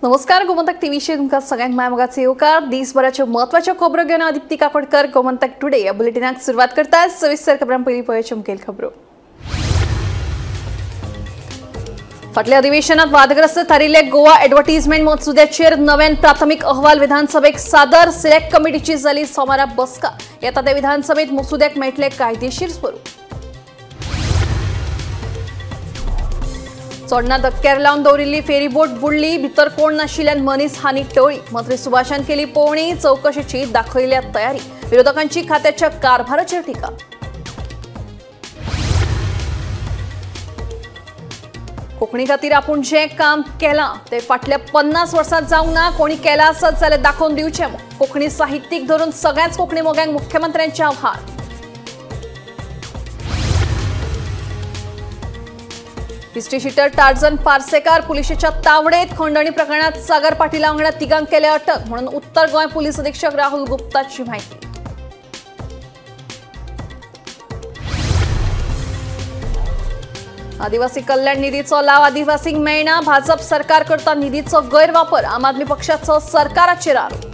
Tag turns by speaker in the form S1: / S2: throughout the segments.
S1: नमस्कार, गोमंतक टीव्हीचेर तुमकां सगळ्यांक माय मोगाचो येवकार। दिसभराच्यो म्हत्वाच्यो खबरो घेवन हांव दीप्ती काकोडकर गोमंतक टुडे ह्या बुलेटिनाक सुरवात करता। सविस्तर खबरां पयलीं पळोवया मुखेल खबरो। फाटल्या अधिवेशनात वादग्रस्त थारिल्ले गोवा एडवर्टीजमेंट मसुद्याचेर नव्यान प्राथमीक अहवाल विधानसभेक सादर। सिलेक्ट कमिटीची जाली सोमारा बसका। येता त्या विधानसभेत मसुद्याक मेळटलें कायदेशीर स्वरूप। चोडणा धक्क्यार लावन दवरिल्ली फेरीबोट बुडली, भितर कोण नाशिल्ल्यान मनीस हानी टळ्ळी। मंत्री सुभाषान केली पळोवणी, चवकशेची दाखयल्या तयारी। विरोधकांची खात्याच्या कारभाराचेर टिका। कोंकणी खातीर आपूण जें काम केलां तें फाटल्या 50 वर्सांत जावंक ना, कोणी केलां आसत जाल्यार दाखोवन दिवचें। कोंकणी साहित्यीक धरून सगळ्याच कोंकणी मोग्यांक मुख्यमंत्र्यांचें आव्हान। हिस्ट्री शीटर टार्झन पार्सेकार पुलिशेच्या तावडेत। खंडणी प्रकरणात सागर पाटीला वांगडा तिगांक केले अटक म्हणून उत्तर गोंय पोलीस अधीक्षक राहुल गुप्ताची माहिती। आदिवासी कल्याण निधीचो लाव आदिवासींक मेळना, भाजप सरकार करता निधीचो गैरवापर, आम आदमी पक्षाचो सरकाराचेर आरोप।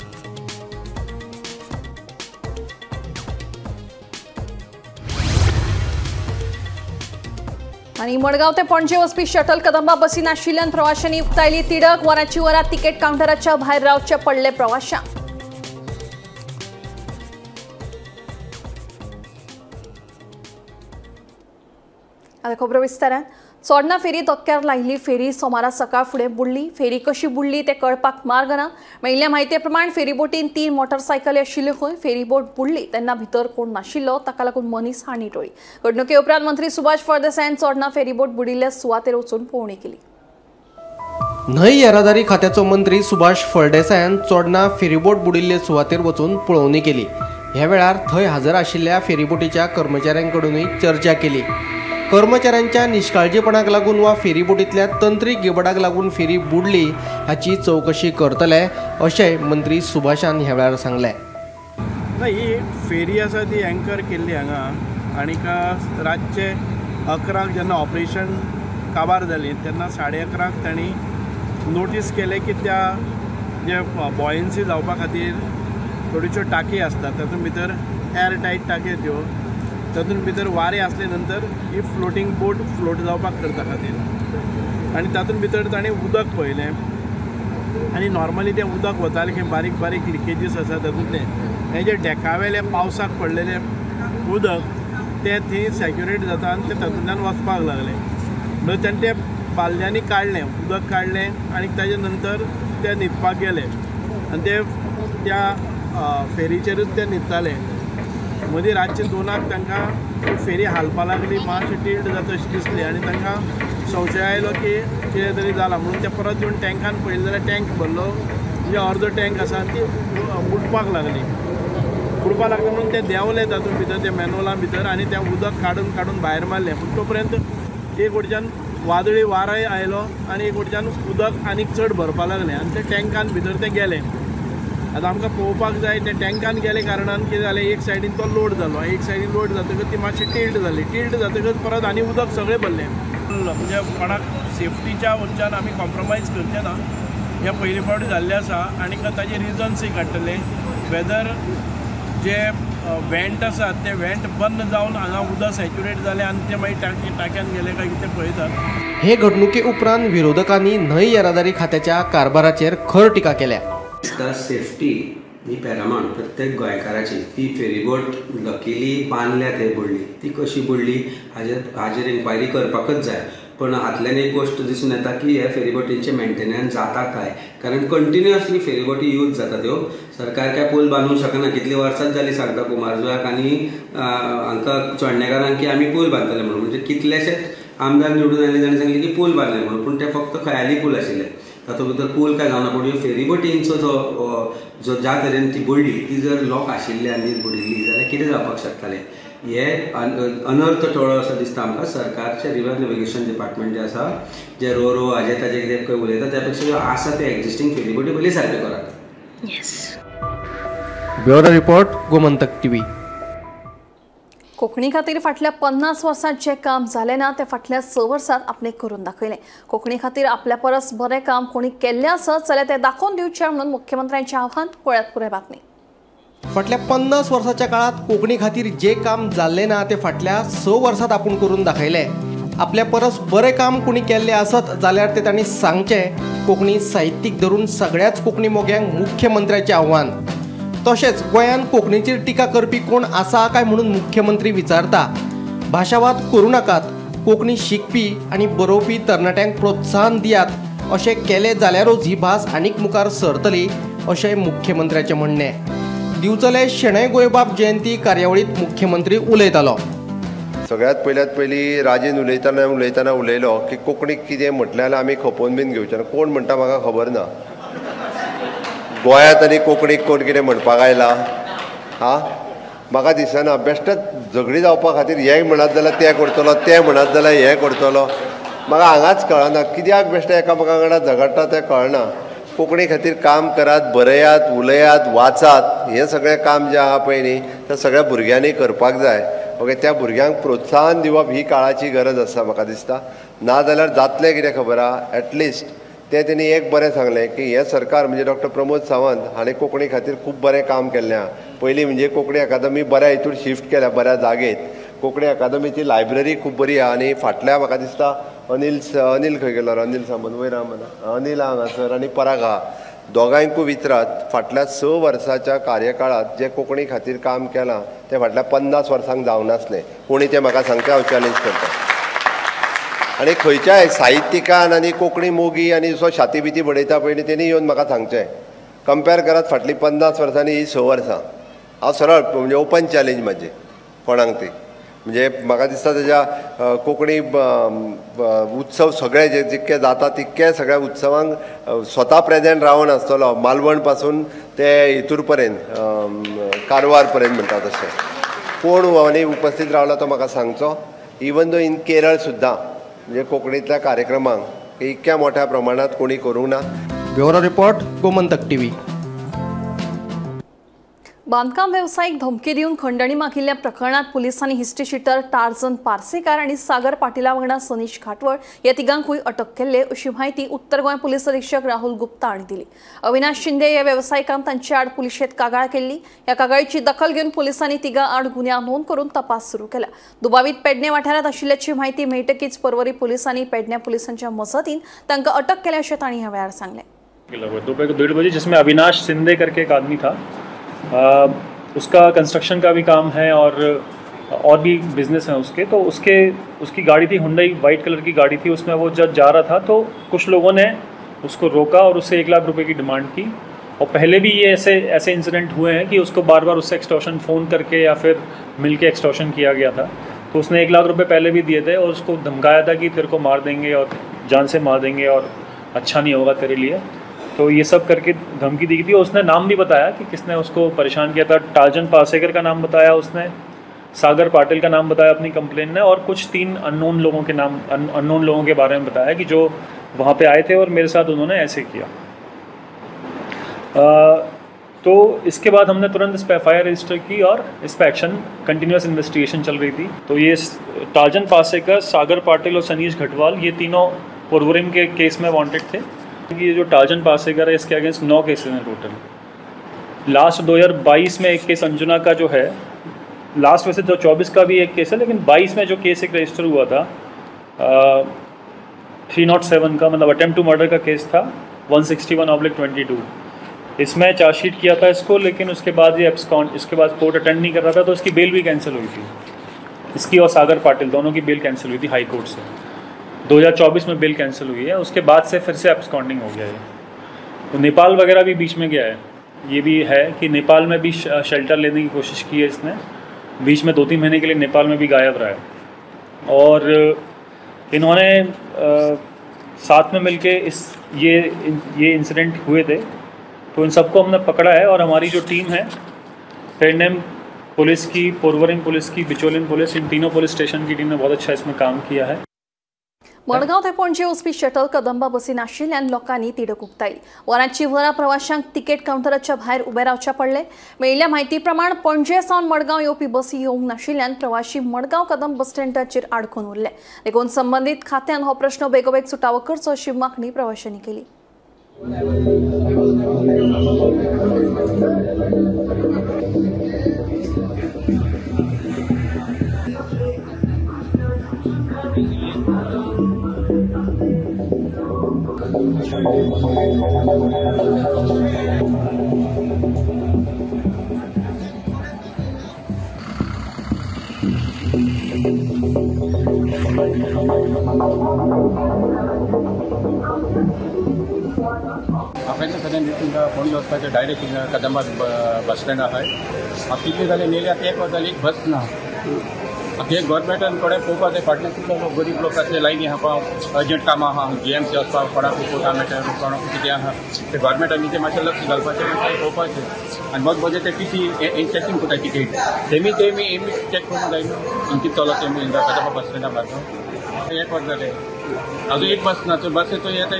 S1: आनी मडगांव ते पणजे वचपी शटल कदंबा बसी नाशिल्ल्यान प्रवाशांनी उक्तायली तिडक। वरांची वरां तिकेट कावंटराच्या भायर रावचे पडले प्रवाशांक। आतां खबरो विस्तारान। चोडणा फेरी धक्क्यार लायिल्ली फेरी सोमारा सकाळ फुडें बुडली। फेरी कशी बुडली तें कळपाक मार्ग ना। मेळिल्ल्या म्हायती प्रमाण फेरीबोटीन 3 मोटरसायकली आशिल्ल्यो खंय। फेरीबोट बुडली तेन्ना भितर कोण नाशिल्लो, ताका लागून मनीस हानी टळ्ळी। घडणुके उपरांत मंत्री सुभाष फळदेसायान चोडणा फेरीबोट बुडिल्ल्या सुवातेर वचून पळोवणी केली।
S2: न्हंय येरादारी खात्याचो मंत्री सुभाष फळदेसायान चोडणा फेरीबोट बुडिल्ले सुवातेर वचून पळोवणी केली। ह्या वेळार थंय हजर आशिल्ल्या फेरीबोटीच्या कर्मचाऱ्यांकडूनय चर्चा केली। कर्मचाऱ्यांच्या निष्काळजीपणाक लागून वा फेरीबोटींतल्या तंत्रीक गिबडाक लागून फेरी बुडली हाची चवकशी करतले अशें मंत्री सुभाषान ह्या वेळार सांगलें।
S3: ना, ही फेरी आसा ती एंकर केल्ली हांगा आनीक रातचे 11 जेन्ना ऑपरेशन काबार जाली तेन्ना 11:30 तांणी नोटीस केलें की त्या जे बॉयन्सी जावपा खातीर थोड्योश्यो टाकी आसतात तातूंत भितर एअर टायट टाकी त्यो तातूंत भितर वारें आसले नंतर ही फ्लोटींग बोट फ्लोट जावपाक करता खातीर आनी तातूंत भितर ताणें उदक पळयलें आनी नॉर्मली तें उदक वतालें की बारीक बारीक लिकेजीस आसा तातूंतलें हें जें डेकावेलें पावसाक पडलेलें उदक तें थंय सॅक्युरेट जाता आनी तें तातूंतल्यान वचपाक लागलें। म्हणून ताणें तें बालद्यांनी काडलें, उदक काडलें आनी ताजे नंतर ते न्हिदपाक गेले आनी ते त्या फेरीचेरूच ते न्हिदताले। मदीं रातचे 2 तांकां फेरी हालपा लागली, मातशी टिल्ट जाता अशी दिसली आनी तांकां संशय आयलो की कितें तरी जालां म्हणून ते परत येवन टँकान पळयलें जाल्यार टँक भरलो, म्हणजे अर्दो टँक आसा आनी ती बुडपाक लागली। बुडपाक लागली म्हणून ते देंवले तातूंत भितर ते मॅनोला भितर आनी तें उदक काडून काडून भायर मारलें। पूण तो पर्यंत एक वटच्यान वादळी वारोय आयलो आनी एक वटच्यान उदक आनीक चड भरपाक लागलें आनी ते टँकान भितर ते गेले। आतां आमकां पळोवपाक जाय ते टँकान गेले कारणान कितें जालें, एक सायडीन तो लोड जालो, एक सायडीन लोड जातकच ती मातशी टिल्ट जाली, टिल्ट जातकच परत आनी उदक सगळें भरलें। म्हणजे कोणाक सेफ्टीच्या वटच्यान आमी कॉम्प्रोमायज करचे ना, हें पयले फावटी जाल्लें आसा आनी ताजे रिजन्सूय काडटले। वेदर जे वेंट आसात ते वेंट बंद जावन हांगा उदक सॅच्युरेट जालें आनी ते मागीर टाक्यान गेले काय कितें पळयतात।
S2: हे घडणुके उपरांत विरोधकांनी न्हंय येरादारी खात्याच्या कारभाराचेर खर टिका केल्या।
S4: सेफ्टी ही पॅरामाउंट प्रत्येक गोंयकाराची। ती फेरीबोट लकीली बांदल्या थंय बुडली, ती कशी बुडली हाजेर इन्क्वायरी करपाकच जाय। पण हातल्यान एक गोश्ट दिसून येता की ह्या फेरीबोटींचें मेंटेनन्स जाता काय, कारण कंटिन्युअसली फेरीबोटी यूज जाता त्यो। सरकार काय पूल बांदूंक शकना, कितलीं वर्सांच जालीं सांगता कुमारजुव्याक आनी हांकां चोडणेकारांक की आमी पूल बांदतले म्हणून, म्हणजे कितलेशेच आमदार निवडून आयले जाणें सांगलें की पूल बांदले म्हणून, पूण ते फक्त खयाली पूल आशिल्ले, तातूंत भितर पूल काय जावना। पूण ह्यो फेरीबोटींचो जो ज्या तरेन ती बुडली ती जर लोक आशिल्ले आनी बुडिल्ली जाल्यार कितें जावपाक शकतालें, हे अनर्थ टळो असो दिसता आमकां। सरकारचें रिवर नॅविगेशन डिपार्टमेंट जें आसा, जे रो रो हाजे ताजे कितें उलयता त्या पेक्षा ज्यो आसा ते एक्झिस्टींग फेरीबोटी पयलीं सारक्यो करात।
S2: Bureau report, Gomantak TV.
S1: Konkani खातीर फाटल्या 50 वर्सांत जें काम जालें ना तें फाटल्या 6 वर्सांत आपणें करून दाखयलें। कोंकणी खातीर आपल्या परस बरें काम कोणी केल्लें आसत जाल्यार तें दाखोवन दिवचें म्हणून मुख्यमंत्र्यांचें आव्हान। पळयात पुराय बातमी।
S2: फाटल्या 50 वर्साच्या काळात कोंकणी खातीर जे काम जाल्लें ना तें फाटल्या 6 वर्सांत आपूण करून दाखयलें। आपल्या परस बरें काम कोणी केल्लें आसत जाल्यार तें तांणी सांगचें। कोंकणी साहित्यीक धरून सगळ्याच कोंकणी मोग्यांक मुख्यमंत्र्याचें आव्हान। तशेंच गोंयांत कोंकणीचेर टिका करपी कोण आसा काय म्हणून मुख्यमंत्री विचारता। भाशावाद करूं नाकात, कोंकणी शिकपी आनी बरोवपी तरणाट्यांक प्रोत्साहन दियात। अशें केलें जाल्यारूच ही भास आनीक मुखार सरतली अशें मुख्यमंत्र्याचें म्हणणें। दिवचले शणै गोंयबाब जयंती कार्यावळींत मुख्यमंत्री उलयतालो।
S5: सगळ्यात पयल्यात पयलीं राजेन उलयतना उलयतना उलयलो की कोंकणीक कितें म्हटलें जाल्यार आमी खपोवन बीन घेवचें ना। कोण म्हणटा म्हाका खबर ना। गोंयांत आनी कोंकणीक कोण कितें म्हणपाक आयला? हा, म्हाका दिसना। बेश्टेच झगडी जावपा खातीर हें म्हणत जाल्यार तें करतलो, तें म्हणत जाल्यार हें करतलो। म्हाका हांगाच कळना कित्याक बेश्टें एकामेका वांगडा झगडटा तें कळना। कोंकणी खातीर काम करात, बरयात, उलयात, वाचात। हें सगळें काम जें आहा पळय न्ही तें सगळ्या भुरग्यांनी करपाक जाय। ओके, त्या भुरग्यांक प्रोत्साहन दिवप ही काळाची गरज आसा म्हाका दिसता। ना जाल्यार जातलें कितें खबर आहा। एटलिस्ट तें तेणी एक बरें सांगलें की हें सरकार म्हणजे डॉक्टर प्रमोद सावंत हाणें कोंकणी खातीर खूब बरें काम केल्लें आहा। पयलीं म्हणजे कोंकणी अकादमी बऱ्या हितूर शिफ्ट केल्या, बऱ्या जागेत। कोंकणी अकादमीची लायब्ररी खूब बरी आहा आनी फाटल्या म्हाका दिसता अनिल खंय गेलो? अनिल सामंत वयर आहा म्हणा, अनिल आहा हांगासर आनी पराग आहा। दोगांयकूय विचारात फाटल्या 6 वर्साच्या कार्यकाळांत जें कोंकणी खातीर काम केलां तें फाटल्या 50 वर्सांक जावनासलें। कोणी तें म्हाका सांगचें हांव चॅलेंज करता। आनी खंयच्याय साहित्यिकान आनी कोंकणी मोगी आनी जो छाती बिती बडयता पळय न्ही तेणी येवन म्हाका सांगचें। कंपेर करात फाटलीं 50 वर्सां आनी ही 6 वर्सां। हांव सरळ म्हणजे ओपन चॅलेंज म्हाजी कोणाक ती म्हणजे म्हाका दिसता तेज्या कोंकणी उत्सव सगळे जे जितके जाता तितके सगळ्या उत्सवांक स्वता प्रेजेंट रावन आसतलो, मालवण पासून ते हितूर पर्यंत, कारवार पर्यंत म्हणटा तशें कोण आनी उपस्थित रावला तो म्हाका सांगचो। इवन दो इन केरळ सुद्दां म्हणजे कोंकणींतल्या कार्यक्रमांक इतक्या मोठ्या प्रमाणांत कोणी करूंक ना।
S2: Bureau report, Gomantak TV.
S1: बांधकाम व्यावसायिक धमकी दिवन खंडणी मागिल्ल्या प्रकरणात पोलिसांनी हिस्ट्री शिटर टार्जन पार्सेकार आनी सागर पाटिला वांगडा सनीश घाटवळ ह्या तिगांकूय अटक केल्ले अशी म्हायती उत्तर गोंय पोलीस अधीक्षक राहुल गुप्ता हांणी दिली। अविनाश शिंदे ह्या वेवसायिकान तांचे आड पुलिशेंत कागाळ केल्ली। ह्या कागाळीची दखल घेवन पोलिसांनी तिगां आड गुन्यांव नोंद करून तपास सुरू केला। दुबावीत पेडणे वाठारांत आशिल्ल्याची म्हायती मेळटकीच पर्वरी पोलिसांनी पेडण्या पोलिसांच्या मजतीन तांकां अटक केल्या अशें तांणी ह्या वेळार सांगलें।
S6: दोपहर को 1:30 बजे, जिसमें अविनाश शिंदे करके एक आदमी था, उसका कंस्ट्रक्शन का भी काम है और भी बिजनेस है उसके, तो उसकी गाड़ी थी, हुंडई वाइट कलर की गाड़ी थी, उसमें वो जब जा रहा था तो कुछ लोगों ने उसको रोका और उससे 1 लाख रुपए की डिमांड की। और पहले भी ये ऐसे ऐसे इंसिडेंट हुए हैं कि उसको बार बार उससे एक्सटॉर्शन फ़ोन करके या फिर मिल के एक्सटॉर्शन किया गया था। तो उसने 1 लाख रुपये पहले भी दिए थे और उसको धमकाया था कि तेरे को मार देंगे और जान से मार देंगे और अच्छा नहीं होगा तेरे लिए, तो ये सब करके धमकी दी थी। और उसने नाम भी बताया कि किसने उसको परेशान किया था। टार्जन पासेकर का नाम बताया उसने, सागर पाटिल का नाम बताया अपनी कंप्लेन में, और कुछ 3 अननोन लोगों के नाम, अननोन लोगों के बारे में बताया कि जो वहाँ पे आए थे और मेरे साथ उन्होंने ऐसे किया। तो इसके बाद हमने तुरंत इस पर एफआईआर रजिस्टर की और इस पर एक्शन, कंटिन्यूस इन्वेस्टिगेशन चल रही थी। तो ये टार्जन पासेकर, सागर पाटिल और सनीश घटवाल, ये तीनों पोरवोरिम के केस में वांटेड थे। ये जो टार्जन पासेकर है इसके अगेंस्ट 9 केसेज हैं टोटल। लास्ट 2022 में एक केस अंजुना का जो है, लास्ट वैसे तो 24 का भी एक केस है, लेकिन 22 में जो केस एक रजिस्टर हुआ था 307 का, मतलब अटेम्प्ट टू मर्डर का केस था, 161/22, इसमें चार्जशीट किया था इसको, लेकिन उसके बाद ये एब्सकॉन्ड, इसके बाद कोर्ट अटेंड नहीं कर रहा था तो इसकी बेल भी कैंसिल हुई थी। इसकी और सागर पाटिल दोनों की बेल कैंसिल हुई थी हाई कोर्ट से। 2024 में बेल कैंसिल हुई है, उसके बाद से फिर से एब्सकॉन्डिंग हो गया है। तो नेपाल वगैरह भी बीच में गया है, ये भी है कि नेपाल में भी शेल्टर लेने की कोशिश की है इसने, बीच में 2-3 महीने के लिए नेपाल में भी गायब रहा है। और इन्होंने साथ में मिलके इस ये इंसिडेंट हुए थे, तो इन सबको हमने पकड़ा है। और हमारी जो टीम है पेडनेम पुलिस की, पोरवोरिम पुलिस की, बिचोलिम पुलिस, इन तीनों पुलिस स्टेशन की टीम ने बहुत अच्छा इसमें काम किया है।
S1: मडगांव ते पणजे वचपी शटल कदंबा बसी नाशिल्ल्यान लोकांनी तिडक उक्तायली. वरांची वरां प्रवाशांक तिकेट कावंटराच्या भायर उबे रावचे पडले. मेळिल्ल्या म्हायती प्रमाण पणजे सावन मडगांव येवपी बसी येवंक नाशिल्ल्यान प्रवाशी मडगांव कदंब बस स्टँडाचेर आडखून उरले. देखून संबंदीत खात्यान हो प्रश्न बेगोबेग सुटावो करचो अशी मागणी प्रवाशांनी केली.
S7: पणजे वचपाचें डायरेक्ट कदंबा बस स्टँड आहाय. आतां कितले जालें नेले आतां एक वर जाली एक बस ना. आतां हे गोवोरमेंटान कडेन पळोवपाक जाय. फाटल्यान कितले लोक गरीब लोक आसले लायनी आहा, अर्जंट कामां आहा, जीएमसी वचपाक कोणाक कोटा मेळटा कोणाक कितें आहा ते गोवोरमेंटान तें मातशें लक्ष घालपाचें, मातशें पळोवपाचें. आनी मद मदीं ते टीसी चॅकींग करता टिकेट तेमी तेमी एमी चॅक करूंक जाय न्हू कितें चलता तेमी कदंबा बस स्टँडा भायर. एक वर जालें अजून एक बस ना, तो बस तो येता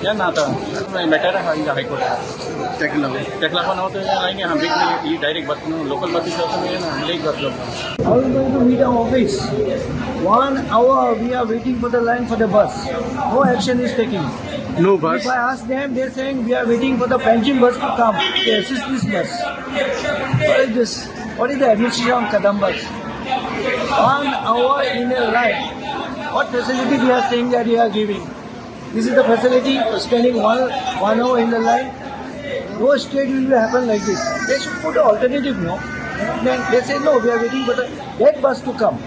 S7: या ना आतां मॅटर आहा हायकोर्टाक तेका लागून हांव थंय लायनी आहा. बेगीन ही डायरेक्ट बस न्हू, लोकल बसीस वचून येना लेट जातलो.
S8: How are you going to meet our office? 1 hour we are waiting for the line for the bus. No action is taken.
S3: No bus.
S8: If I ask them, they are saying we are waiting for the pension bus to come to assist this bus. What is this? What is the administration of Kadambas? 1 hour in a line. What facility we are saying that we are giving? This is the facility for standing one hour in the line. No state will happen like this. They should put an alternative, no? Then they say no, we are waiting for the that bus to come.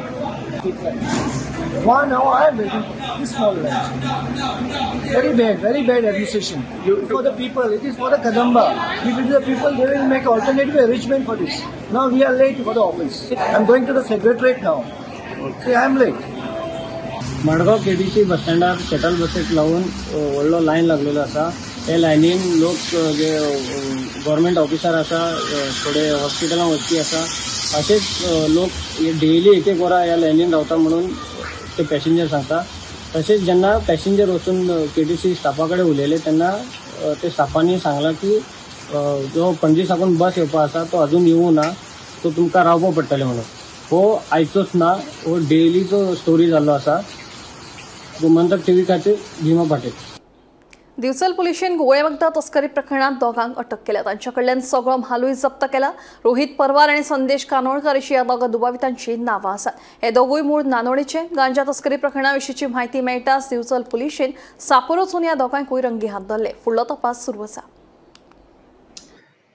S8: 1 hour I am waiting for this small line. Very bad administration. For the people, it is for the Kadamba. If it is the people, they will make alternative arrangement for this. Now we are late for the office. I am going to the secretariat now. See, I am late.
S9: Madgaon KDC bus स्टँडार shuttle बसीक लागून व्हडलो line लागलेलो आसा. ते लायनीन लोक जे government officer आसा, थोडे हॉस्पिटलां वचपी आसा, अशेच लोक डेली एक एक वरां ह्या लायनीन रावता म्हणून ते पॅसेंजर सांगता. तशेंच जेन्ना पॅसेंजर वचून केडीसी स्टाफा कडेन उलयले तेन्ना ते स्टाफांनी सांगलां की जो पणजे साकून बस येवपा आसा तो अजून येवूं ना, सो तुमकां रावपा पडटलें म्हणून. हो आयचोच ना, हो डेलीचो स्टोरी जाल्लो आसा. गोमंतक टीव्ही खातीर भीमा पाटील.
S1: दिवचल पुलिशेन गोळे वखदां तस्करी प्रकरणात दोगांक अटक केल्या. तांच्या कडल्यान सगळो म्हालूय जप्त केला. रोहित परवार आनी संदेश कानोळकर अशी ह्या दोगां दुबावितांची नांवां आसात. हे दोगूय मूळ नानोडेचे. गांजा तस्करी प्रकरणा विशींची म्हायती मेळटाच दिवचल पुलिशेन सापर वचून ह्या दोगांकूय रंगी हात धरले. फुडलो तपास सुरू आसा.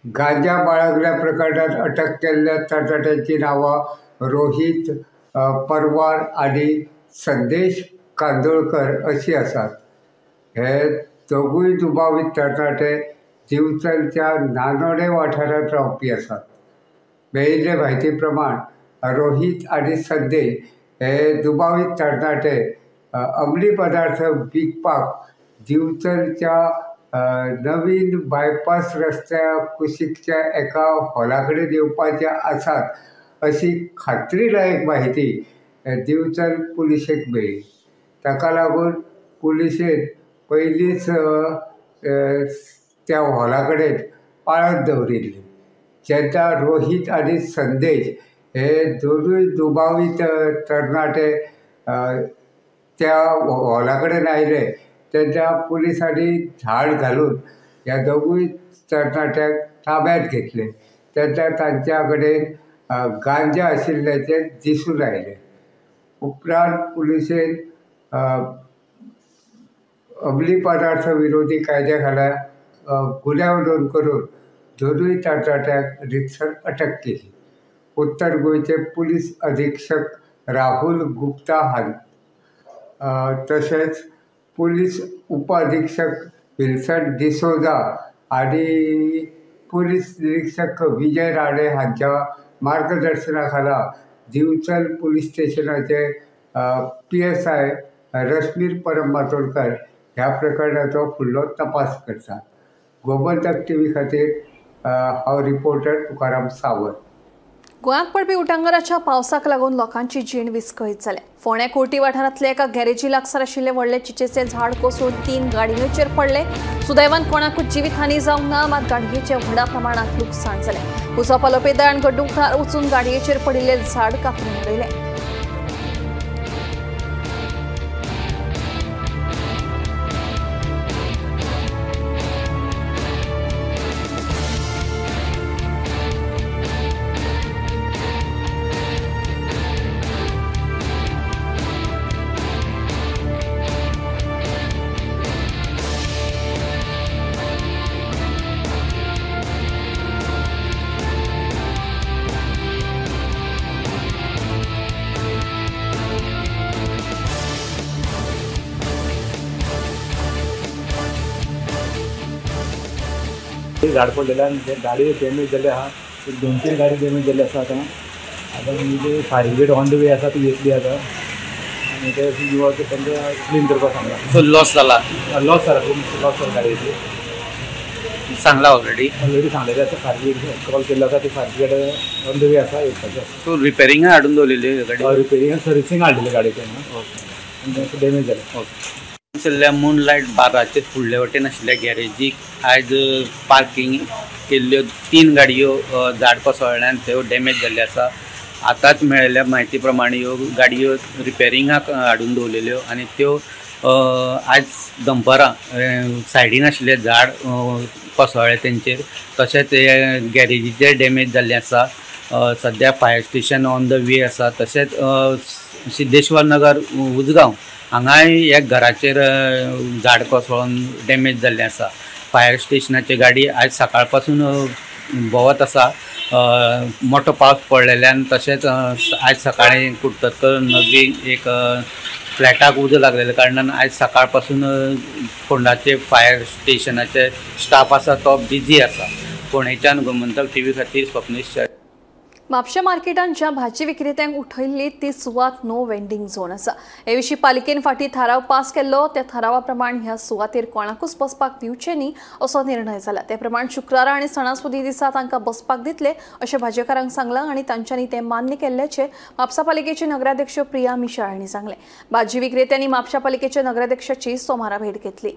S10: गांजा बाळगल्या प्रकरणात अटक केल्ल्या तरणाट्यांची नांवां रोहित परवार आनी संदेश कांदोळकर अशी आसात. हे दोगूय दुबावीत तरणाटे दिवचलच्या नानोडे वाठारांत रावपी आसात. मेळिल्ले म्हायती प्रमाण रोहित आनी संदेश हे दुबावीत तरणाटे अंमली पदार्थ विकपाक दिवचलच्या नवीन बायपास रस्त्या कुशीकच्या एका हॉला कडेन येवपाचे आसात अशी खात्रीलायक म्हायती दिवचल पुलिशेक मेळ्ळी. ताका लागून पुलिशेन पयलींच त्या हॉला कडेन पाळत दवरिल्ली. जेन्ना रोहित आनी संदेश हे दोनूय दुबावीत तरणाटे त्या हॉला कडेन आयले तेन्ना पुलिसांनी धाड घालून ह्या दोगूय तरणाट्यांक ताब्यांत घेतले. तेन्ना तांच्या कडेन गांजा आशिल्ल्याचें दिसून आयलें. उपरांत पुलिशेन अंमली पदार्थ विरोधी कायद्या खाला गुन्यांव नोंद करून दोनूय तरणाट्यांक रितसर अटक केली. उत्तर गोंयचे पुलीस अधीक्षक राहुल गुप्ता हां तशेंच पुलीस उपअधीक्षक विल्सन डिसोजा आनी पुलीस निरीक्षक विजय राणे हांच्या मार्गदर्शना खाला दिवचल पुलीस स्टेशनाचे PSI Rashmir परब मातोडकर ह्या प्रकरणाचो फुडलो तपास करतात. गोमंतक टीव्ही खातीर हांव रिपोर्टर तुकाराम सावंत.
S1: गोंयांत पडपी उटंगराच्या पावसाक लागून लोकांची जीण विस्कळीत जाल्या. फोंड्या कोटी वाठारांतल्या एका गॅरेजी लागसार आशिल्ले व्हडले चिचेचे झाड कोसळून 3 गाडयेचेर पडले. सुदैवान कोणाकूच जिवीत हानी जावंक ना, मात गाडयेचें व्हडा प्रमाणांत लुकसाण जालें. उजो पालोवपी दळान घडणूक थळार वचून गाडयेचेर पडिल्ले झाड कातरून उडयलें.
S11: झाड पडलेल्यान गाडी डॅमेज जाल्ली आहा, एक 2-3 गाडी डॅमेज जाल्ली आसा. आतां आतां म्हणजे fire brigade on the way आसा, ती येतली आतां आनी ते युवक तांकां क्लीन करपाक सांगला.
S12: सो लॉस जाला?
S11: लॉस जाला, खूब लॉस जाला गाडयेची.
S12: सांगला ऑलरेडी?
S11: ऑलरेडी सांगलेले आसा, फायर ब्रिगेड कॉल केल्लो आसा, ती fire brigade on the way आसा येवपाची.
S12: सो रिपेरिंगा हाडून दवरलेली गाडी?
S11: रिपेरिंगा सर्विसींग हाडलेली गाडयेचे आनी डॅमेज जालें.
S12: ओके. आशिल्ल्या मून लायट बाराचे फुडले वटेन आशिल्ल्या गॅरेजीक आयज पार्किंग केल्ल्यो 3 गाडयो झाड कोसळ्ळ्यान त्यो डॅमेज जाल्ल्यो आसा. आतांच मेळिल्ल्या म्हायती प्रमाणे ह्यो गाडयो रिपेरिंगाक हाडून दवरलेल्यो आनी त्यो आयज दनपरां सायडीन आशिल्लें झाड कोसळ्ळें तेंचेर. तशेंच हे गॅरेजीचेर डॅमेज जाल्लें आसा. सद्या fire station on the way आसा. तशेंच सिद्धेश्वर नगर उजगांव हांगाय एक घराचेर झाड कोसळून डॅमेज जाल्लें आसा. फायर स्टेशनाची गाडी आयज सकाळ पासून भोंवत आसा. मोठो पावस पडलेल्यान तशेंच आयज सकाळीं कुर्तकर नगरी एक फ्लॅटाक उजो लागलेल्या कारणान आयज सकाळ पासून फोंडाचे फायर स्टेशनाचे स्टाफ आसा तो बिजी आसा. फोंडेच्यान गोमंतक टीव्ही खातीर स्वप्नेश.
S1: म्हापशें मार्केटांत ज्या भाजी विक्रेत्यांक उठयल्ली ती सुवात नो वेंडिंग झोन आसा. हे विशीं पालिकेन फाटीं थाराव पास केल्लो. त्या थारावा प्रमाण ह्या सुवातेर कोणाकूच बसपाक दिवचे न्ही असो निर्णय जाला. ते प्रमाण शुक्रारा आनी सणासुदी दिसा तांकां बसपाक दितले अशें भाजयेकारांक सांगलां आनी तांच्यांनी तें मान्य केल्ल्याचें म्हापसा पालिकेचे नगराध्यक्ष प्रिया मिशाळ हांणी सांगलें. भाजी विक्रेत्यांनी म्हापशा पालिकेच्या नगराध्यक्षाची सोमारा भेट घेतली.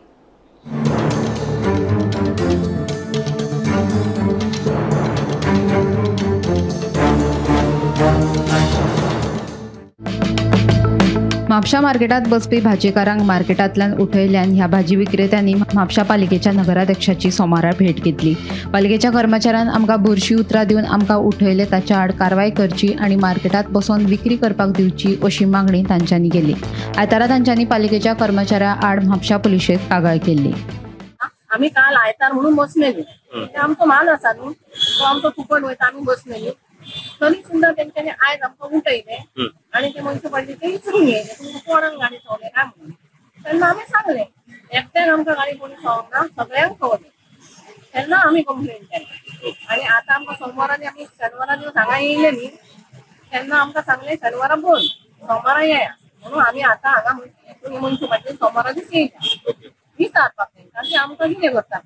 S13: म्हापशा मार्केटात बसपी भाजीकारांक मार्केटांतल्यान उठयल्यान ह्या भाजी विक्रेत्यांनी म्हापशा पालिकेच्या नगराध्यक्षाची सोमारा भेट घेतली. पालिकेच्या कर्मचाऱ्यान आमकां बुरशी उतरां दिवन आमकां उठयले ताच्या आड कारवाय करची आनी मार्केटात बसोन विक्री करपाक दिवची अशी मागणी तांच्यांनी केली. आयतारा तांच्यांनी पालिकेच्या कर्मचाऱ्या आड म्हापशा पुलिशेंत कागाळ केल्ली.
S14: आमी काल आयतार म्हणून बसलेली, आमचो माल आसा न्हू तो आमचो फुकट वयता, आमी बसलेली तरी सुद्दां तेंच्यांनी आयज आमकां उठयलें आनी ते मनशा पडले ते विचरून येयले तुमकां कोणाक गाडी सोंवले काय म्हणून. तेन्ना आमी सांगलें एकट्याक आमकां गाडी कोणी सोंवंक ना, सगळ्यांक सोंवले. तेन्ना आमी कंप्लेन केली आनी आतां आमकां सोमवारा आमी शेनवारा दिवस हांगा येयले न्ही तेन्ना आमकां सांगलें शेनवारा बंद, सोमारा येया म्हणून आमी आतां हांगा मनशा पाटली सोमारा दीस येयल्या विचारपाक तेंकां की आमकां कितें करता.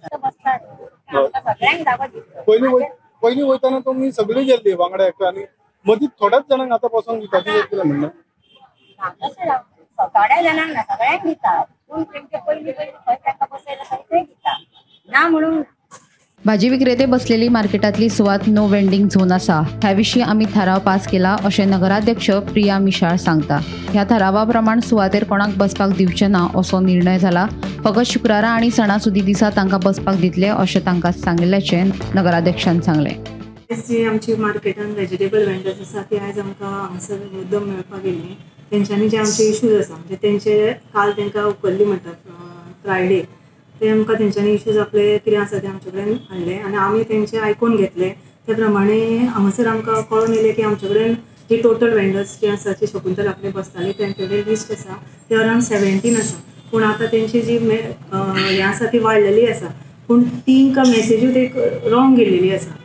S14: सगळ्यांक जागो दिता.
S15: पयलीं वयताना तुमी सगळीं गेल्ली वांगडा एकटा आनी मदीं थोड्याच जाणांक आतां बसोंक दिता कितें म्हणणें?
S14: तशें थोड्या जाणांक ना, सगळ्यांक दिता, पूण तेंचे पयलीं पयलीं खंय तांकां बसयला थंय दिता ना म्हणून.
S13: भाजी विक्रेते बसलेली मार्केटातली सुवात नो वेंडिंग झोन आसा. ह्या विशीं आमी थाराव पास केला अशें नगराध्यक्ष प्रिया मिशाळ सांगता. ह्या थारावा प्रमाण सुवातेर कोणाक बसपाक दिवचे ना असो निर्णय जाला. फकत शुक्रारा आनी सणासुदी दिसा तांकां बसपाक दितले अशें तांकां सांगिल्ल्याचें नगराध्यक्षान सांगलें.
S16: जी आमची मार्केटान वेजिटेबल वेंडर्स आसा ती आयज आमकां हांगासर मुद्दम मेळपाक येयल्ली. तेंच्यांनी जे आमचे इश्यूज आसा म्हणजे तेंचे काल तांकां उखल्ली म्हणटा फ्रायडे, ते आमकां तेंच्यांनी इश्यूज आपले कितें आसा ते आमचे कडेन हाडले आनी आमी तेंचे आयकून घेतले. त्या प्रमाणे हांगासर आमकां कळून येयलें की आमचे कडेन जी टोटल वेंडर्स जे आसा जी शकुंतला आपले बसताले तेंचे कडेन लिस्ट आसा ते अरावंड 17 आसा. पूण आतां तेंची जी हें आसा ती वाडलेली आसा, पूण तांकां मॅसेजूच एक रॉंग गेल्लेली आसा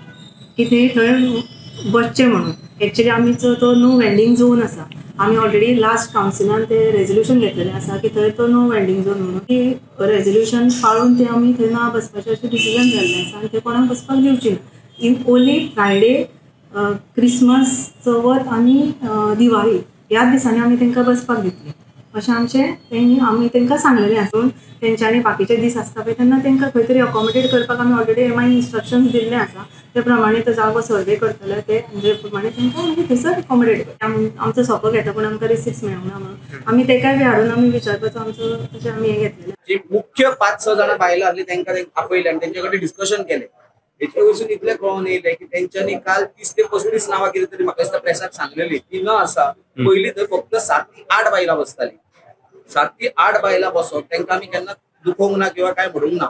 S16: की ते थंय बसचे म्हणून. एक्चुअली आमचो तो नो वेंडिंग झोन आसा, आमी ऑलरेडी लास्ट कावन्सिलान ते रेजोल्युशन घेतलेलें आसा की थंय तो नो वेंडिंग झोन म्हणून. ती रेजोल्युशन पाळून ते आमी थंय ना बसपाचें अशें डिसिजन जाल्लें आसा आनी थंय कोणाक बसपाक दिवची ना. इन ओनली फ्रायडे क्रिसमस, चवथ आनी दिवाळी ह्याच दिसांनी आमी तांकां बसपाक दितली अशें आमचें तेंणी आमी तांकां सांगलेलें आसून तेंच्यांनी बाकीचे दीस आसता पळय तेन्ना तांकां खंय तरी अकोमोडेट करपाक आमी ऑलरेडी एमआय इन्स्ट्रक्शन्स दिल्ले आसा. ते प्रमाणे तो जागो सर्वे करतले ते म्हणजे प्रमाणे तांकां मागीर थंयसर अकोमोडेट करता. आमचो सोपो घेता पूण आमकां रिसिप्ट मेळूंक ना म्हणून आमी तेकाय बी हाडून आमी विचारपाचो आमचो तशें आमी हें घेतलेलें.
S17: जी मुख्य 5-6 जाणां बायलां आसली तांकां आपयलें आनी तेंचे कडेन डिस्कशन केलें. हेचे वयसून इतलें कळोन येयलें की तेंच्यांनी काल 30 ते 35 नांवां कितें तरी म्हाका दिसता प्रेसाक सांगलेली ती न आसा. पयलीं थंय फक्त 7 ते 8 बायलां बसतालीं. 7 ते 8 बायलां बसोन तांकां आमी केन्ना दुखोवंक ना किंवा काय म्हणूंक ना,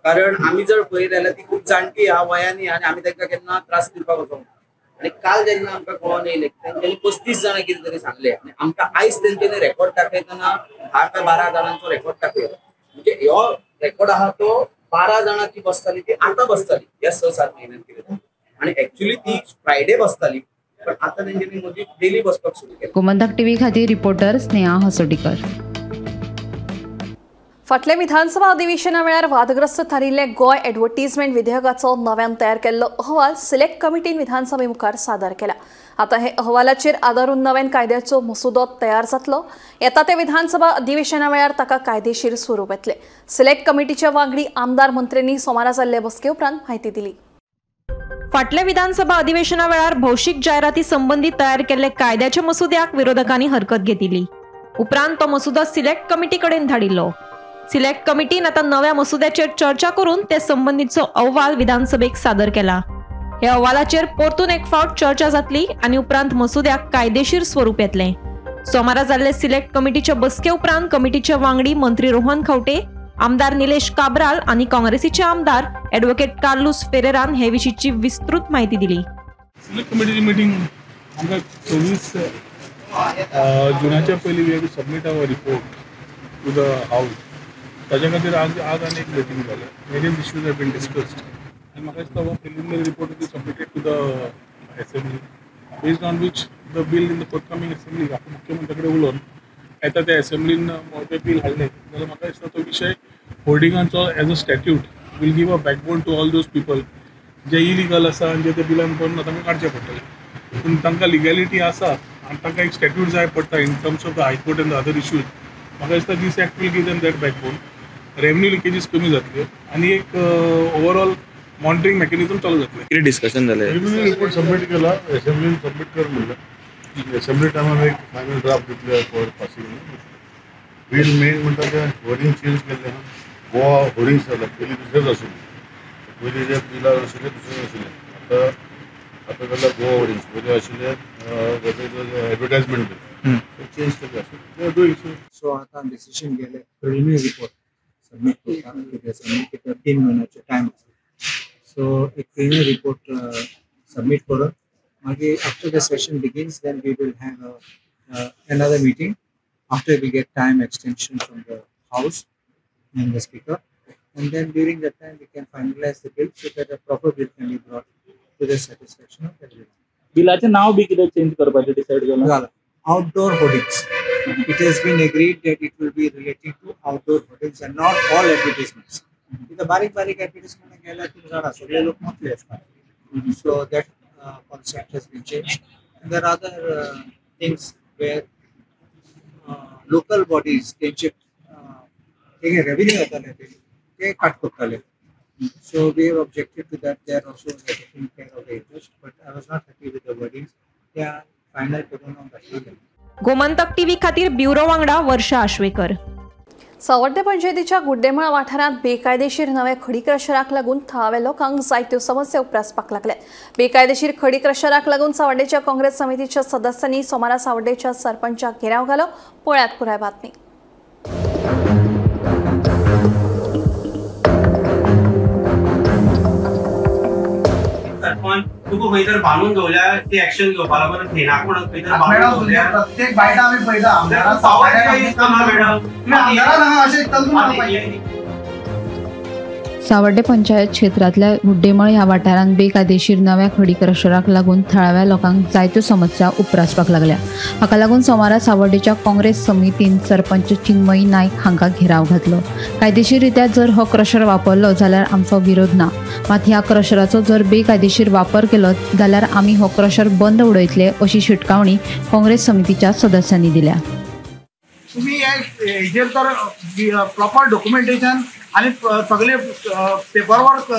S17: कारण आमी जर पळयत जाल्यार ती खूब जाणटी ह्या वयांनी आनी आमी तांकां केन्ना त्रास दिवपाक वचोंक ना. आनी काल जेन्ना आमकां कळोन येयलें तेंच्यांनी 35 जाणां कितें तरी सांगलें आनी आमकां आयज तेंच्यांनी रेकॉर्ड दाखयतना 10 ते 12 जाणांचो रेकॉर्ड दाखयलो. म्हणजे हो रेकॉर्ड आहा तो 12 जाणां ती बसताली ती आतां बसताली ह्या 6-7 म्हयन्यान कितें, आनी एक्चुअली ती फ्रायडे बसताली पण आतां तेंच्यांनी मदीं डेली बसपाक सुरू केलें.
S13: गोमंतक टीव्ही खातीर रिपोर्टर स्नेहा हसोडीकर.
S1: फाटल्या विधानसभा अधिवेशना वेळार वादग्रस्त थारिल्ले गोंय ॲडव्हर्टीजमेंट विधेयकाचो नव्यान तयार केल्लो अहवाल सिलेक्ट कमिटीन विधानसभे मुखार सादर केला. आतां हे अहवालाचेर आदारून नव्यान कायद्याचो मसुदो तयार जातलो. येता ते विधानसभा अधिवेशना वेळार ताका कायदेशीर स्वरूप येतलें. सिलेक्ट कमिटीच्या वांगडी आमदार मंत्र्यांनी सोमारा जाल्ले बसके उपरांत म्हायती दिली.
S18: फाटल्या विधानसभा अधिवेशना वेळार भौशीक जायराती संबंधी तयार केल्ले कायद्याच्या मसुद्याक विरोधकांनी हरकत घेतिल्ली. उपरांत तो मसुदो सिलेक्ट कमिटी कडेन धाडिल्लो. सिलेक्ट कमिटीन आतां नव्या मसुद्याचेर चर्चा करून ते संबंदीचो अहवाल विधानसभेक सादर केला. ह्या अहवालाचेर परतून एक फावट चर्चा जातली आनी उपरांत मसुद्याक कायदेशीर स्वरूप येतलें. सोमारा जाल्ले सिलेक्ट कमिटीच्या बसके उपरांत कमिटीचे वांगडी मंत्री रोहन खंवटे, आमदार निलेश काब्राल आनी काँग्रेसीचे आमदार ॲडव्होकेट कार्लूस फेरेरान हे विशींची विस्तृत माहिती दिली.
S19: सिलेक्ट कमिटीची मिटींग आमकां 24 जुनाच्या पयलीं we have to submit our report to the house. ताच्या खातीर आज आज आनी एक मिटींग जालें. Various issues have been discussed आनी म्हाका दिसता हो preliminary report will be submitted to the assembly based on which the bill in the forthcoming assembly. आतां मुख्यमंत्र्या कडेन उलोवन येता त्या एसेंब्लीन तें बील हाडलें जाल्यार म्हाका दिसता तो विशय होर्डिंगांचो as a statute will give a backbone to all those people J illegal आसा आनी जे ते बिलान करून तांकां काडचें पडटलें. पूण तांकां लिगॅलिटी आसा आनी तांकां एक स्टॅट्यूट जाय पडटा in terms of the high court and the other issues. म्हाका दिसता this act will give them that backbone. Revenue leakages कमी जातले आनी एक ओवरऑल मॉनिटरींग मेकॅनिझम चालू जातलें.
S20: कितें डिस्कशन जालें?
S21: प्रिलिमिनरी रिपोर्ट सबमीट केला, एसेंब्लीन सबमीट कर म्हणलें. एसेंब्ली टायमार एक फायनल ड्राफ्ट दितले फॉर पासिंग. बील मेन म्हणटा तें होर्डिंग चेंज केल्लें आहा. गोवा होर्डिंग्स जाला, पयलीं दुसरेंच आशिल्लें. पयलीं जे बिलार आशिल्लें दुसरें आशिल्लें, आतां आतां जाल्यार गोवा होर्डिंग्स, पयलीं आशिल्लें एडवर्टायजमेंट बील, चेंज केल्लें आसा. डुईंग
S22: सो आतां डिसिजन गेलें प्रिलिमिनरी रिपोर्ट सबमीट करता कित्याक सबमीट करता 3 म्हयन्याचो टायम आसा. सो एक प्रिलिमिनरी रिपोर्ट सबमीट करून मागीर after the session begins then we will have another meeting after we get time extension from the house and the speaker, and then during that time we can finalize the bill so that a proper bill can be brought to the satisfaction of everyone.
S23: बिलाचें नाव बी कितें change करपाचें decide केलां?
S22: जाला. Outdoor hoardings. It has been agreed that it will be relating to outdoor hoardings and not all advertisements. इथं बारीक बारीक advertisement गेल्यार तुमी जाणा सगळे लोक मोठले आसता. So that concept has been changed. And there are other things where local bodies तेंचे ते रेव्हेन्यू येताले ते कट करताले. So we have objected to that. They are also taking care of the interest, but I was not happy with the wordings. त्या final करून हांव धाडटलें.
S18: Gomantak TV खातीर bureau वांगडा वर्षा आश्वेकर.
S1: सावड्डें पंचायतीच्या गुड्डेमळ वाठारांत बेकायदेशीर नव्या खडी क्रशराक लागून थळाव्या लोकांक जायत्यो समस्या उप्रासपाक लागल्यात. बेकायदेशीर खडी क्रशराक लागून सावड्डेच्या काँग्रेस समितीच्या सदस्यांनी सोमारा सावड्डेच्या सरपंचाक घेराव घालो. पळयात पुराय बातमी.
S4: सरपंच तुका खंय तर बांदून दवरल्या ती एक्शन घेवपा लागून घेना कोण खंय तर बांदून दवरल्या.
S24: प्रत्येक बायटा आमी पळयता
S13: सावड्डे पंचायत क्षेत्रांतल्या गुड्डेमळ ह्या वाठारांत बेकायदेशीर नव्या खडी क्रशराक लागून थळाव्या लोकांक जायत्यो समस्या उप्रासपाक लागल्या. हाका लागून सोमारा सावड्डेच्या काँग्रेस समितीन सरपंच चिन्मयी नायक हांकां घेराव घातलो. कायदेशीररित्या जर हो क्रशर वापरलो जाल्यार आमचो विरोध ना, मात ह्या क्रशराचो जर बेकायदेशीर वापर केलो जाल्यार आमी हो क्रशर बंद उडयतले अशी शिटकावणी काँग्रेस समितीच्या सदस्यांनी दिल्या.
S2: तुम्ही हेजेर तर प्रॉपर डॉक्युमेंटेशन आनी सगळे पेपर वर्क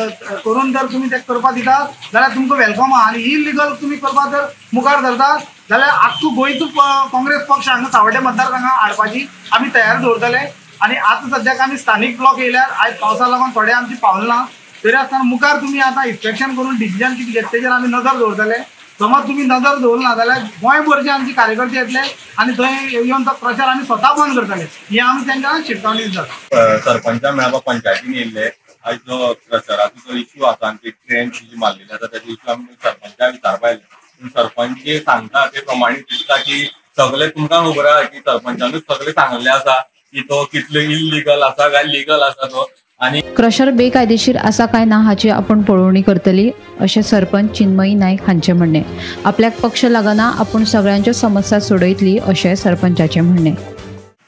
S2: करून जर तुम्ही ते करपाक दिता जाल्यार तुमकां welcome आहा. आनी इलिगल तुमी करपाक जर मुखार धरता जाल्यार आख्खो गोंयचो काँग्रेस पक्ष हांगा सावड्डे मतदारसंघात हाडपाची आमी तयारी दवरतले. आनी आतां सद्याक आमी स्थानीक ब्लॉक येयल्यार आयज पावसा लागून थोडे आमची पावल ना, तरी आसतना मुखार तुमी आतां इन्स्पेक्शन करून डिसिजन कितें घेता तेजेर आमी नजर दवरतले. समज तुमी नजर दवरना ना जाल्यार गोंयभरचे आमचे कार्यकर्ते येतले आनी थंय येवन तो प्रचार आमी स्वता बंद करतले, ही आमी तांकां शिटकावणी दितात.
S5: सरपंचा मेळपा पंचायतीन येयल्ले. आयज जो प्रचाराचो जो इश्यू आसा आनी ट्रेन जी मारलेली आसा तेजो इश्यू आमी सरपंचा विचारपा आयले. पूण सरपंच जे सांगता ते प्रमाणे दिसता की सगळे तुमकां खबर आहा की सरपंचानूच सगळे सांगल्ले आसा की तो कितलो इलिगल आसा काय लिगल आसा तो. आनी
S13: क्रशर बेकायदेशीर आसा काय ना हाची आपण पळोवणी करतली अशें सरपंच चिन्मयी नायक हांचें म्हणणें. आपल्याक पक्ष लागना, आपूण सगळ्यांच्यो समस्या सोडयतली अशें सरपंचाचें म्हणणें.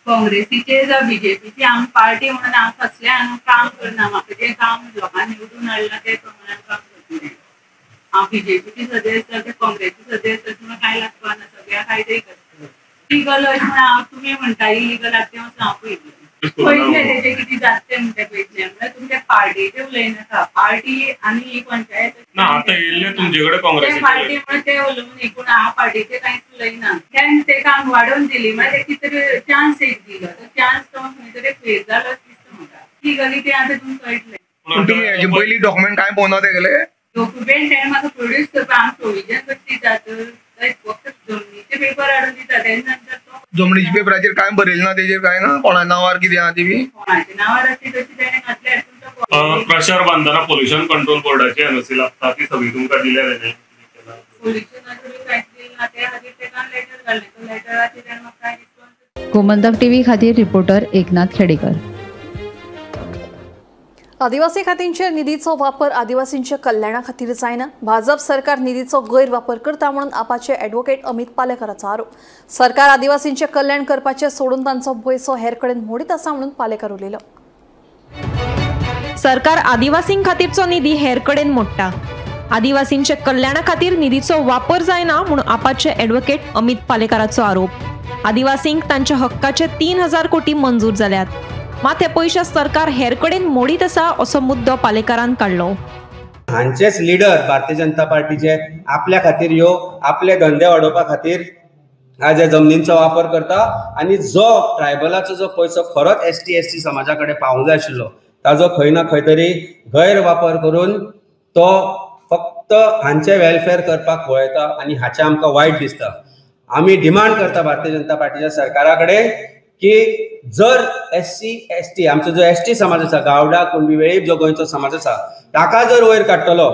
S20: काँग्रेसीचे जावं बीजेपीची आमी पार्टी म्हणून हांव कसलें हांगा काम करना. म्हाका जें काम लोकांनी निवडून हाडलां तें प्रमाणे काम करतलें. हांव बीजेपीची सदस्य जावं काँग्रेसी सदस्य अशें म्हणून कांय लागपा ना, सगळ्या कायदे करतले. इलिगल अशें म्हणून हांव तुमी म्हणटा इलिगल आसा तें हांव पळयतलें. पळयतलें तेजें कितें जाता तें म्हणटा पळयतलें. म्हणल्यार तुमच्या पार्टीचें उलयनाका, पार्टी आनी ही पंचायत
S5: ना आतां येयल्ले तुमचे कडेन काँग्रेसीचे
S20: पार्टी म्हणून ते उलोवं न्ही, पूण हांव पार्टीचें कांयच उलयना. तेन्ना तेका आमी वाडोवन दिली म्हळ्यार तेका कितें तरी चान्स एक दिलो, तो चान्स तो खंय तरी फेल जालो दिसता म्हाका. इलिगली तें आतां तुमकां कळटलें.
S2: तुमी हेजे पयलीं डॉक्युमेंट कांय पळोवना तेगेले
S20: डॉक्युमेंट तेणें म्हाका प्रोड्यूस करपाक आमी प्रोविजन कशी दितात, फक्त जमनीचे पेपर हाडून दिता. तेजे नंतर तो
S2: जमनीच्या पेपराचेर कांय बरयलें ना, तेजेर कांय ना, कोणा नांवार कितें आहा ती बी
S20: कोणाच्या नांवार आसली तशी तेणें घातल्या.
S5: क्रशर बांदतना पोल्युशन कंट्रोल बोर्डाची एनओसी लागता, ती सगळी तुमकां दिल्या तेणें?
S20: पोल्युशनाचें बी कांयच दिलें ना, त्या खातीर तेका लेटर घाडलें, तो लेटराचेर तेणें म्हाका कांय रिस्पॉन्स.
S13: गोमंतक टीव्ही खातीर रिपोर्टर एकनाथ खेडेकर.
S1: आदिवासी खात्यांचेर निधीचो वापर आदिवासींच्या कल्याणा खातीर जायना, भाजप सरकार निधीचो गैरवापर करता म्हणून आपाचे ॲडव्होकेट अमित पालेकराचो आरोप. सरकार आदिवासींचे कल्याण करपाचें सोडून तांचो पयसो हेर कडेन मोडीत आसा म्हणून पालेकर उलयलो.
S18: सरकार आदिवासीं खातीरचो निधी हेर कडेन मोडटा, आदिवासींच्या कल्याणा खातीर निधीचो वापर जायना म्हणून आपाचे ॲडव्होकेट अमित पालेकराचो आरोप. आदिवासींक तांच्या हक्काचे 3,000 कोटी मंजूर जाल्यात, मात हे पयशे सरकार हेर कडेन मोडीत आसा असो मुद्दो पालेकारान काडलो.
S4: हांचेच लिडर भारतीय जनता पार्टीचे आपल्या खातीर ह्यो आपले धंदे वाडोवपा खातीर आज ह्या जमनींचो वापर करता आनी जो ट्रायबलाचो जो पयसो खरोच एसटी एससी समाजा कडेन पावूंक जाय आशिल्लो ताजो खंय ना खंय तरी गैरवापर करून तो फक्त हांचे वेलफेअर करपाक पळयता आनी हाचें आमकां वायट दिसता. आमी डिमांड करता भारतीय जनता पार्टीच्या सरकारा कडेन की जर एससी एसटी आमचो जो एसटी समाज आसा, गावडा कुणबी वेळीप जो गोंयचो समाज आसा ताका जर वयर काडटलो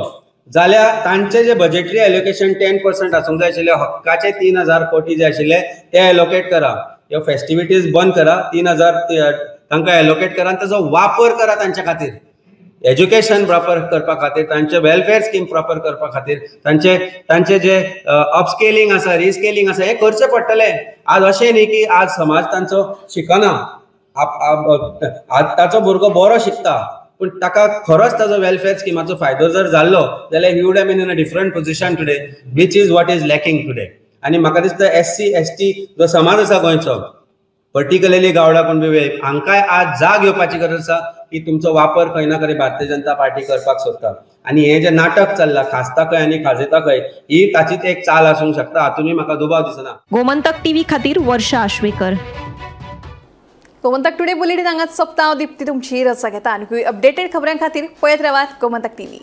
S4: जाल्यार तांचे जे बजेटरी एलोकेशन 10% आसूंक जाय आशिल्ले, हक्काचे 3,000 कोटी जे आशिल्ले ते एलोकेट करा, ह्यो फेस्टिविटीज बंद करा, 3,000 तांकां एलोकेट करा आनी ताजो वापर करा तांच्या खातीर, एज्युकेशन प्रॉपर करपा खातीर, तांचे वेलफेअर स्कीम प्रॉपर करपा खातीर, तांचे तांचे जे अपस्केलिंग आसा, रिस्केलिंग आसा, हें करचें पडटलें. आज अशें न्ही की आज समाज तांचो शिकना, आज ताचो भुरगो बरो शिकता पूण ताका खरोच ताजो वेलफेअर स्किमाचो फायदो जर जाल्लो जाल्यार he would have been in a different position today, which is what is lacking today. आनी म्हाका दिसता एससी एसटी जो समाज आसा गोंयचो, पर्टिक्युलरली गावडा कुणबी वेळीप, हांकांय आज जाग येवपाची गरज आसा की तुमचो वापर खंय ना खंय भारतीय जनता पार्टी करपाक सोदता. आनी हें जें नाटक चल्लां खासता खंय आनी खाजयता खंय, ही ताचीच एक चाल आसूंक शकता, हातूनय म्हाका दुबाव दिसना.
S18: गोमंतक टीव्ही खातीर वर्षा आश्वेकर.
S1: गोमंतक टुडे बुलेटिन हांगाच सोंपता. हांव दीप्ती तुमची रजा घेता. आनी अपडेटेड खबरां खातीर पळयत रावात गोमंतक टीव्ही.